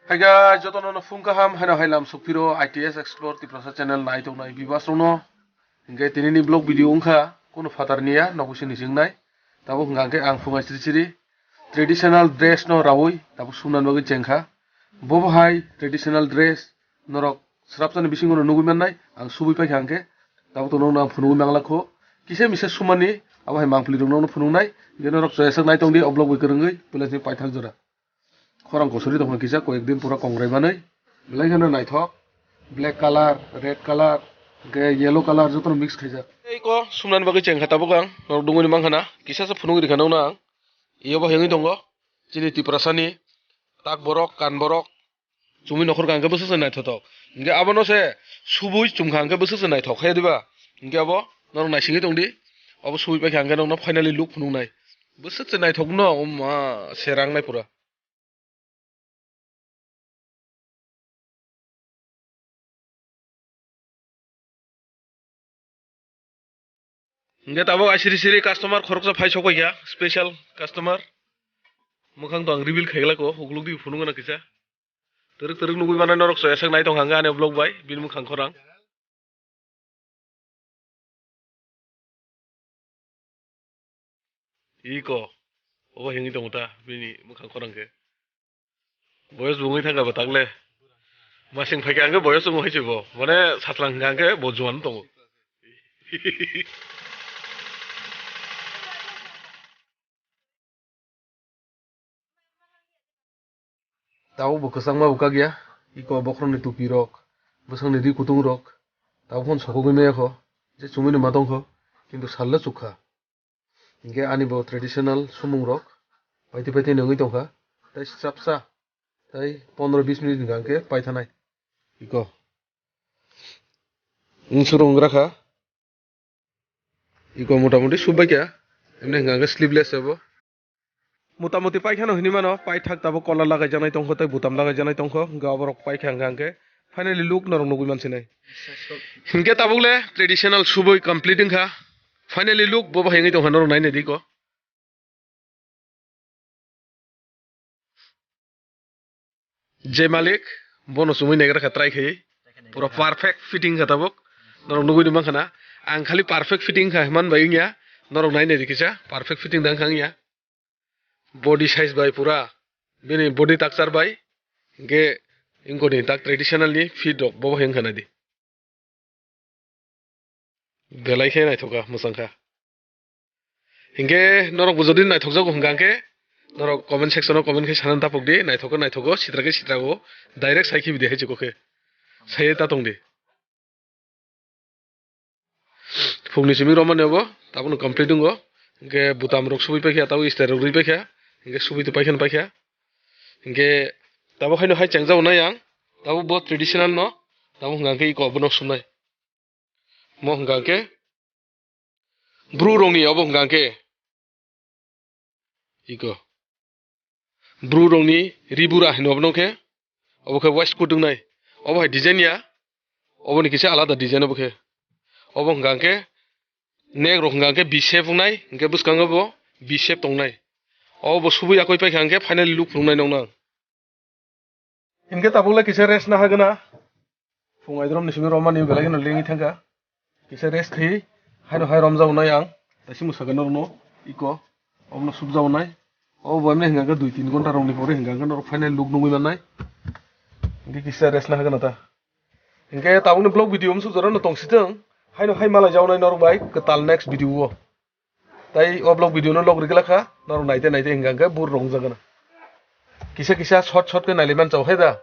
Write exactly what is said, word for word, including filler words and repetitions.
Hai guys, jotono no phung kaham, haino hai lam sukphiro I T S Explore Tiprasa channel nai tongnai viewers rokno. Hinkhe tinini vlog video wngkha, kunu phatar niya, nogo sini singnai. Tabuk hwnkha khe ang phungai siri siri traditional dress no raui, tabuk sumnani bagwi chengkha. Bobo hai traditional dress norok srapsani bisingo no nugui mannai, ang subui paikha hinkhe, tabuk to nokno ang phunugui manglakho. Kisa misa sumani, abo hai mangpili rokno phunuknai, hinkhe norok choyasak nai tongdi, o vlog bai kwrwngwi, belai paithak jora. Khorang kosori tongkha kisa, koyek din pura kongrai manwi. Belai kheno naithok. Black colour, red colour, hinkhe yellow colour jotono mix khaijak. Tei ko sumnani bagwi chengkha tabuk ang, norok dungui ni mankha na. Kisa se phunugwi rikha nokno ang. Iyo bo hengwi tongo. Chini Tiprasani tak borok, kan borok. Chumui nokhor kha hinkhe bwswk se naithotok. Hinkhe abono se subui chumkha hinkhe bwswk se naithok khe diba? Hinkhe abo norok naisingwi tongdi. Abo subui paikha hinkhe nokno finally look phunuknai. Bwswk se naithok no, o ma, se rangnai pura. Hinkhe tabuk asiri siri customer khoroksa phai sokpaikha, special customer. Mwkhang to ang reveal khailako, ukuluk di phunukgana kisa. Twrwk twrwk nugui manai norok choyasak nai tongkha hinkhe ani vlog bai, bini mwkhang khorang. Iko. Obo hingwi tongo ta, bini mwkhang khorang khe. Boyos bo wngwi thangkha bo takle. Masing phaikha hwnkhe boyos wngwi se bo. Mane sachwlang hwnkha hwnkhe bo juan tongo. Tabuk bo kwchangma bo kakya, iko bokhorokni tupirok, bwsakni ri kutungrok, tabuk phano sokogwi maya kho, je chumui no ma tongkho, kintu sal le chukha. Hinkhe ani bo traditional sumungrok paitwi paitwi nungwi tongkha, tei chapsa, tei pondro bis minute hwnkha hwnkhe paithanai, iko. Wngsurok wngrakha. Iko motamuti sub bai kha, emni hwnkha hwnkhe sleeveless abo. Motamuti paikhano hinwi mano, paithak tabuk collar lagaijaknai tongkho tei butam lagaijaknai tongkho, hwnkhe aborok paikha hwnkha hwnkhe finally look norok nugui mansinai. Hinkhe tabuk le traditional suboi complete wngkha, finally look bobo hengwi tongkha norok nainai di ko. Je malik, bono chumui naigra kha try khai. Pura perfect fitting kha tabuk. Norok nugui ni mankha na. Ang khali perfect fitting kha hwnman bai wngya. Norok nai nai di kisa. Perfect fitting dang kha wngya. Body size bai pura. Bini body takchar bai. Hinkhe ingkoni tak traditional ni fit rok bobo hengkha nai di. Belai khe naithok kha, mwchang kha. Hinkhe norok bo jodi naithok jago hwnkha hwnkhe norok comment section o comment khe sanani tapok di, naithok khe naithok o, sitra khe sitra o, direct sai khibi di hai chukgo khe. Sai ta tong di. Phungni simi romani obo, tabukno complete wngo. Hinkhe butam rok subui paikha, tabuk star rok rwi paikha. Hinkhe subui to paikha no paikha. Hinkhe tabuk haino hai chengjago nai ang, tabuk bo traditional no, tabuk hwnkha hwnkhe iko obono sumnai. Mo hwnkha khe bru rokni obo hwnkha khe iko. Bru rokni ribura hino obono khe, obo khe waistcoat wngnai. Obo hai design ya, oboni kisa alada design obo khe. Obo hwnkha khe neck rok hwnkha khe V shape wngnai, hinkhe bwskango bo V shape tongnai. Obo bo subui yakoi paikha hinkhe finally look phunuknai nokno ang. Hinkhe tabuk le kisa rest na hagana. Phung aidrom ni simi romani belai no lengwi thangkha. Kisa rest khai haino hai romjago nai ang. Taisi mwsaka norokno iko. Obono subjago nai. Obo emne hingka khe dui tin ghonta rokni pore hingka khe norok final look nugui mannai. Hinkhe kisa rest na hagana ta. Hinkhe tabukni vlog video msu jora no tongsitwng. Haino hai malai jago nai norok bai kwtal next video o. Tai o vlog video no log rigla kha, norok naite naite hingka khe bur rong jagana. Kisa kisa short short khe naili man chao hai da.